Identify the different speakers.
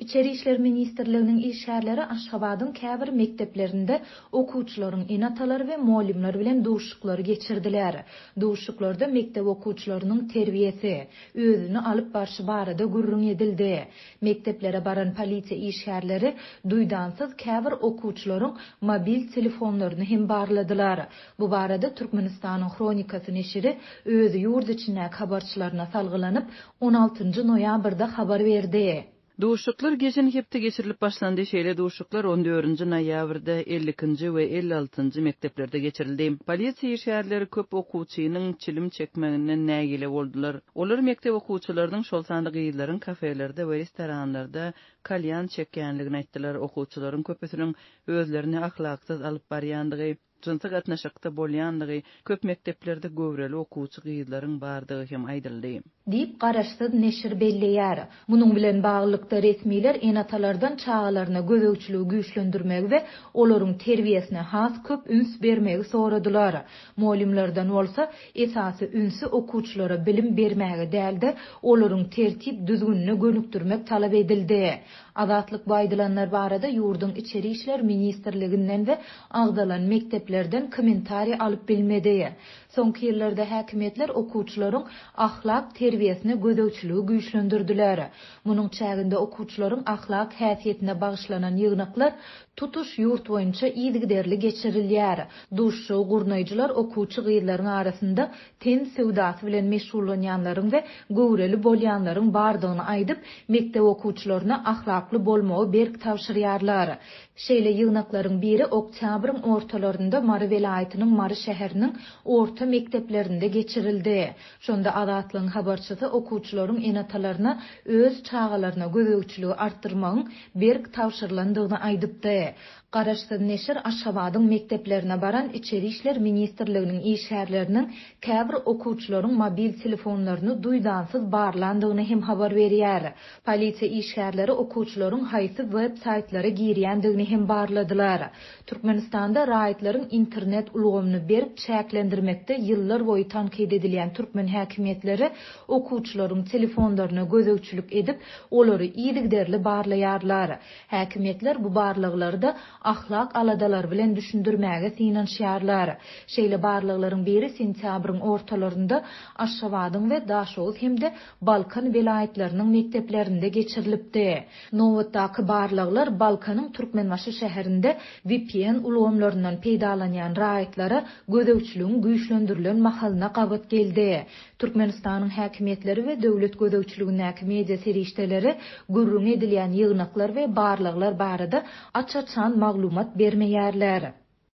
Speaker 1: Içeri işler ministrliginiň işgärleri Aşgabadyň käbir mekdeplerinde okuwçylaryň ene-atalary we mugallymlar bilen duşuşyklary geçirdiler. Duşuşyklarda mekdep okuwçylarynyň terbiýesi, özüni alyp barşy barada gürrüň edildi. Mekdeplere baran polisiýa işgärleri duýdansyz käbir okuwçylaryň mobil telefonlaryny hem barladylar. Bu barada Türkmenistanyň Hronikasy neşiri öz ýurt içindäki habarçylaryna salgylanyp, on altynjy noýabrda habar berdi.
Speaker 2: Duşuşyklar geçen hepde geçirilip başlandy. Şeýle duşuşyklar on dördünji noýabrda 52-nji we 56 njy mekdeplerde geçirildi. Polisiýa işgärleri köp okuwçynyň çilim çekmeginden nägile boldular. Olar mekdep okuwçylarynyň, şol sanda gyzlaryň kafelerde we restoranlarda kalýan çekýändigini aýtdylar, okuwçylaryň köpüsiniň özlerini ahlaksyz alyp barýandygy, jynsy gatnaşykda bolýandygy, köp mekdeplerde göwreli okuwçy gyzlaryň bardygy hem aýdyldy.
Speaker 1: Diýip, garaşsyz neşir belleýär. Munuň bilen baglylykda, resmiler ene-atalardan çagalaryna gözegçiligi güýçlendirmegi we olaryň terbiýesine has köp üns bermegi soradylar. Mugallymlardan bolsa, esasy ünsi okuwçylara bilim bermäge däl-de, olaryň tertip-düzgünine gönükdirmek talap edildi. Azatlyk bu aýdylanlar barada ýurduň Içeri işler ministrliginden we agzalan mekdeplerden kommentariý alyp bilmedi. Soňky ýyllarda häkimiýetler okuwçylaryň ahlak terbiýesine gözegçiligi güýçlendirdiler. Munuň çäginde okuwçylaryň ahlak häsiýetine bagyşlanan ýygnaklar tutuş ýurt boýunça yzygiderli geçirilýär. Duşuşygy gurnaýjylar okuwçy gyzlaryň arasynda ten söwdasy bilen meşgullanýanlaryň we göwreli bolýanlaryň bardygyny aýdyp, mekdep okuwçylaryna ahlakly bolmagy berk tabşyrýarlar. Şeýle ýygnaklaryň biri oktýabryň ortalarynda Mary welaýatynyň Mary şäheriniň orta mekdeplerinde geçirildi. Şonda Azatlygyň habarçysy okuwçylaryň ene-atalaryna öz çagalaryna gözegçiligi artdyrmagyň berk tabşyrylandygyny aýdypdy. Garaşsyz neşir Aşgabadyň mekdeplerine baran Içeri işler ministrliginiň işgärleriniň käbir okuwçylaryň mobil telefonlaryny duýdansyz barlandygyny hem habar berýär. Polisiýa işgärleri okuwçylaryň haýsy web saýtlara girýändigini hem barladylar. Türkmenistanda raýatlaryň internet ulgamyny berk çäklendirmekde ýyllar boýy tankyt edilýän türkmen häkimiýetleri okuwçylaryň telefonlaryna gözegçilik edip, olary yzygiderli barlaýarlar. Häkimiýetler bu barlaglary-da ahlak aladalary bilen düşündirmäge synanyşýarlar. Şeýle barlaglaryň biri sentýabryň ortalarynda Aşgabadyň we Daşoguz hem-de Balkan welaýatlarynyň mekdeplerinde geçirilipdi. Nobatdaky barlaglar Balkanyň Türkmenbaşy şäherinde vpn ulgamlaryndan peýdalanýan raýatlara gözegçiligiň güýçlendirilen mahalyna gabat geldi. Türkmenistanyň häkimiýetleri we döwlet gözegçiligindäki media serişdeleri gürrüňi edilýän ýygnaklar we barlaglar barada aç-açan maglumat bermeýärler.